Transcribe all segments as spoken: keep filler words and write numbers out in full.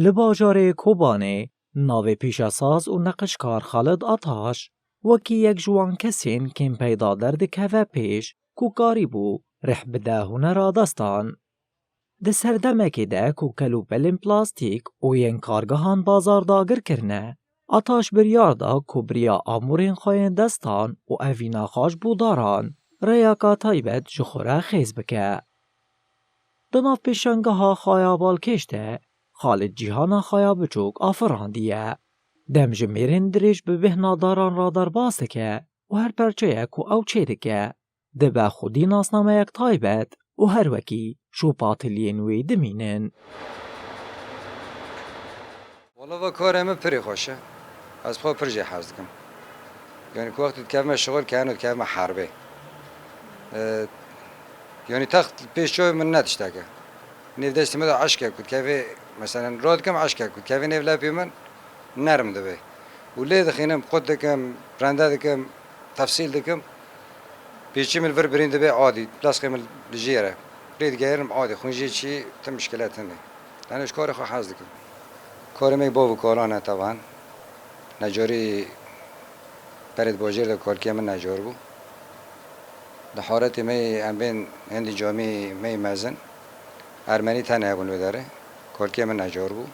Li bajarê Kobanê navê pîşesaz û neqişkar Xalid Ataş wekî yek ji wan kesên kêm peyda derdikeve pêş ku karîbû rih bide hunera destan. Di serdemekê de ku kelûpelên plastîk û yên kargehan bazar dagir kirine, Ataş biryar da ku bi riya amûrên xwe yên destan û evîna xwe ji bo daran rêyeka taybet ji xwe re xêz bike. Di nav pêşangeha xwe ya balkêş de, Xalid cîhana xwe ya biçûk afirandiye. Demjimêrên dirêj bi bêhna daran re derbas dike û her perçeyek ku ew çêdike, dibe xwedî nasnameyek taybet û her wekî şûpatiliyên wê dimînin. Wala va karê min pirê xweş e. Ez xwe pir jê hez dikim. Yanî ku wextê dikevime şixul, keno dikevime herbê. E, yanî text pêş çavê min ne tiştek e. Nêv destê min de eşk e ku dikevê, meselen, radikim eşk e ku dikevê nêv lepê min nerm dibe. Û lê dixînim, qut dikim, rende dikim, tefsîl dikim. Pêçî min vir birîn dibe adî, plaskê min li jêr e. Rê digerim adî, xwîn jê çî, ti mişkile tune. Yanî ji karê xwe hez dikim. Karê me bav û kalan e teban. Necarî berê di bajêr de kalkê min necar bû. Di haretê me yê em bên hindî camî me yê mezin. Ermenî tenê hebûn wê derê. Kalkê min necar bû.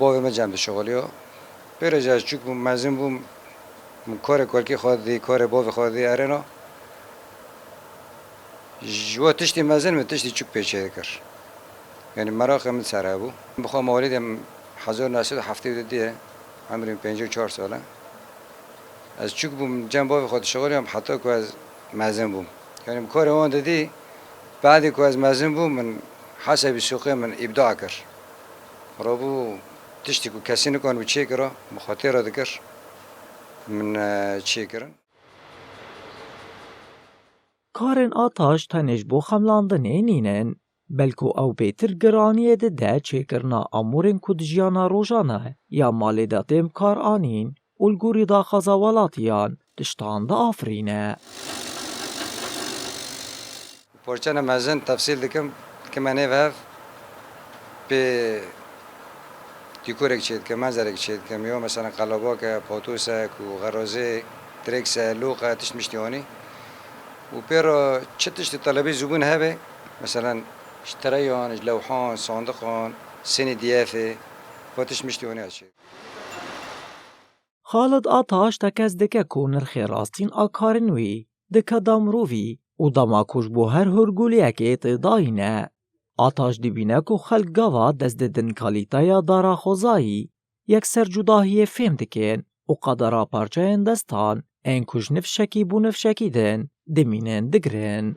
Bavê min cem dişixuliya. Pêro jî ez çûk bûm, mezin bûm. Min karê kalkê xwe dî, karê bavê xwe dî erêna. Ji we tiştî mezin min tiştî çûk pê çêdikir. Yanî meraqê min ser hebû. Bi xwe mawlîdê min hezar neh sed û heftê û du ye, emrê min pêncî û çar sal e. Ez çûk bûm, cem bavê xwe dişixuliyam heta ku ez mezin bûm. Yanî bi karê wan didî, badê ku ez mezin bûm, min hesebî sûqê min îbda kir. Rabû tiştî ku kesî nikanibû çêkira, bi xwe tê re dikir, min, e, çêkirin. Karên Ataş tenê ji bo xemlandinê nînin, belku ew bêtir giraniyê dide çêkirina amûrên ku di jiyana rojane ya malê de tên bikaranîn û li gorî daxwaza welatiyan tiştan diafirîne. Parçene mezin tefsîl dikim, dikime nêv hev, pê dîkorek çêdikim, menzerek çêdikim. Yo, mesela, qelebak e, patos e, ku xerazê, dirêks e, loq e, tişt miştî anî. Û pê re çi tiştê telebî zûbûn hebe, mesela, ji tereyan, ji lewhan, sandiqan, sênê diyefê, va tişt miştî anî ez çêdikim. Xalid Ataş tekez dike ku nirxê rastîn a karên wî dike da mirovî û dema ku ji bo her hûrguliyekê tê dayîne. Ataş dibîne ku xelk gava dest didin kalîteya dara xwezayî, yekser cudahiyê fêm dikin û qedera parçeyên destan ên ku ji nifşekî bo nifşekî din dimînin digirin.